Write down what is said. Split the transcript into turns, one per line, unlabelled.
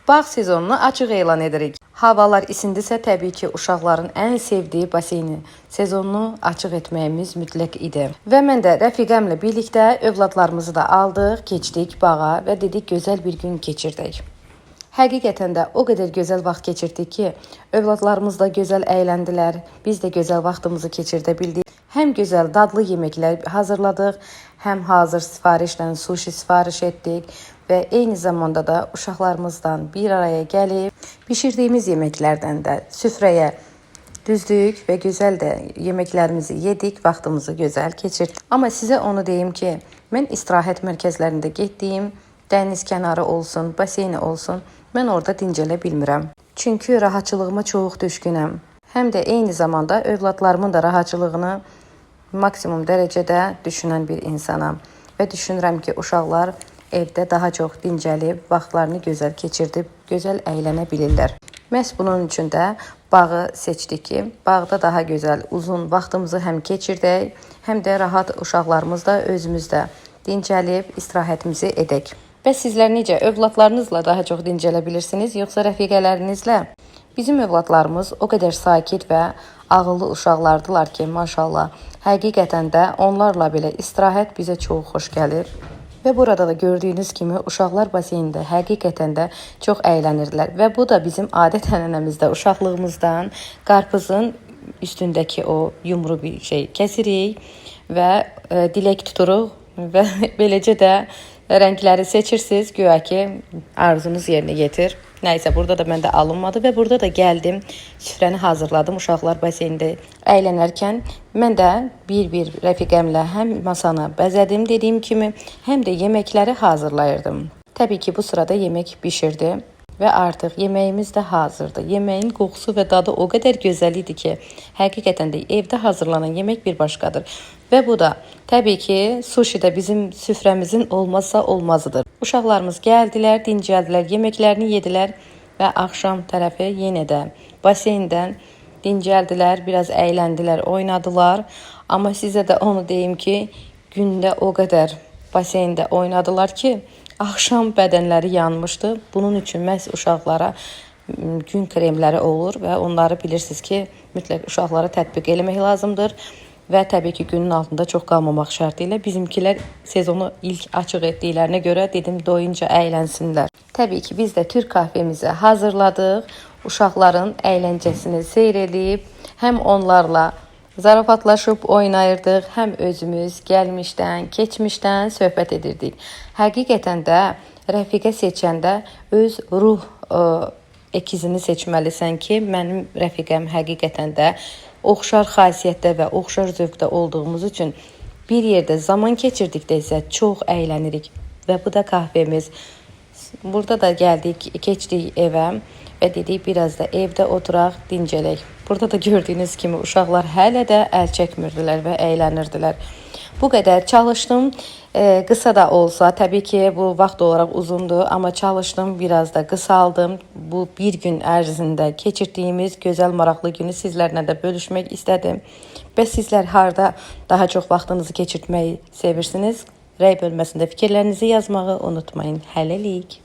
Bağ sezonunu açıq elan edirik. Havalar isindisə, təbii ki, uşaqların ən sevdiyi baseyni sezonunu açıq etməyimiz mütləq idi. Və mən də rəfiqəmlə birlikdə övladlarımızı da aldıq, keçdik bağa və dedik gözəl bir gün keçirdik. Həqiqətən də o qədər gözəl vaxt keçirdik ki, övladlarımız da gözəl əyləndilər, biz də gözəl vaxtımızı keçirdə bildik. Həm gözəl dadlı yeməklər hazırladıq, həm hazır sifarişlə suşi sifariş etdik və eyni zamanda da uşaqlarımızdan bir araya gəlib bişirdiyimiz yeməklərdən də süfrəyə düzdük və gözəl də yeməklərimizi yedik, vaxtımızı gözəl keçirdik. Amma sizə onu deyim ki, mən istirahət mərkəzlərində getdiyim dəniz kənarı olsun, baseyni olsun, mən orada dincələ bilmirəm. Çünki rahatçılığıma çox düşkünəm. Həm də eyni zamanda övladlarımın da rahatçılığını maksimum dərəcədə düşünən bir insanam və düşünürəm ki, uşaqlar evdə daha çox dincəlib, vaxtlarını gözəl keçirdib, gözəl əylənə bilirlər. Məhz bunun üçün də bağı seçdik ki, bağda daha gözəl, uzun vaxtımızı həm keçirdək, həm də rahat uşaqlarımız da özümüz də dincəlib istirahətimizi edək. Bəs sizlər necə övladlarınızla daha çox dincələ bilirsiniz, yoxsa rəfiqələrinizlə? Bizim övladlarımız o qədər sakit və ağıllı uşaqlardılar ki, maşallah, həqiqətən də onlarla belə istirahət bizə çox xoş gəlir. Və burada da gördüyünüz kimi uşaqlar baseynində həqiqətən də çox əylənirdilər və bu da bizim adət-ənənəmizdə uşaqlığımızdan qarpızın üstündəki o yumru bir şey kəsirik və dilək tuturuq və beləcə də rəngləri seçirsiniz, güya ki arzunuz yerinə yetir. Nəysə, burada da məndə alınmadı və burada da gəldim, süfrəni hazırladım. Uşaqlar baseynində əylənərkən mən də bir-bir rəfiqəmlə həm masanı bəzədim dediyim kimi, həm də yeməkləri hazırlayırdım. Təbii ki, bu sırada yemək bişirdi və artıq yeməyimiz də hazırdı. Yeməyin qoxusu və dadı o qədər gözəl idi ki, həqiqətən də evdə hazırlanan yemək bir başqadır. Və bu da təbii ki, suşi də bizim süfrəmizin olmazsa olmazıdır. Uşaqlarımız gəldilər, dincəldilər, yeməklərini yedilər və axşam tərəfi yenə də baseyndən dincəldilər, biraz əyləndilər, oynadılar. Amma sizə də onu deyim ki, gündə o qədər baseyndə oynadılar ki, axşam bədənləri yanmışdı. Bunun üçün məhz uşaqlara gün kremləri olur və onları bilirsiniz ki, mütləq uşaqlara tətbiq eləmək lazımdır. Və təbii ki, günün altında çox qalmamaq şərti ilə bizimkilər sezonu ilk açıq etdiklərinə görə dedim doyunca əylənsinlər. Təbii ki, biz də türk kahvemizi hazırladıq. Uşaqların əyləncəsini seyr edib, həm onlarla zarafatlaşıb oynayırdıq, həm özümüz gəlmişdən, keçmişdən söhbət edirdik. Həqiqətən də rəfiqə seçəndə öz ruh əkizini seçməlisən ki, mənim rəfiqəm həqiqətən də oxşar xasiyyətdə və oxşar zövqdə olduğumuz üçün bir yerdə zaman keçirdikdə isə çox əylənirik və bu da kahvemiz. Burada da gəldik, keçdik evə və dedik biraz da evdə oturaq, dincələk. Burada da gördüyünüz kimi uşaqlar hələ də əl çəkmirdilər və əylənirdilər. Bu qədər çalışdım. Qısa da olsa, təbii ki, bu vaxt olaraq uzundur, amma çalışdım, biraz da qısaldım. Bu bir gün ərzində keçirdiyimiz gözəl, maraqlı günü sizlərlə də bölüşmək istədim. Bəs sizlər harda daha çox vaxtınızı keçirtməyi sevirsiniz? Rəy bölməsində fikirlərinizi yazmağı unutmayın. Hələlik.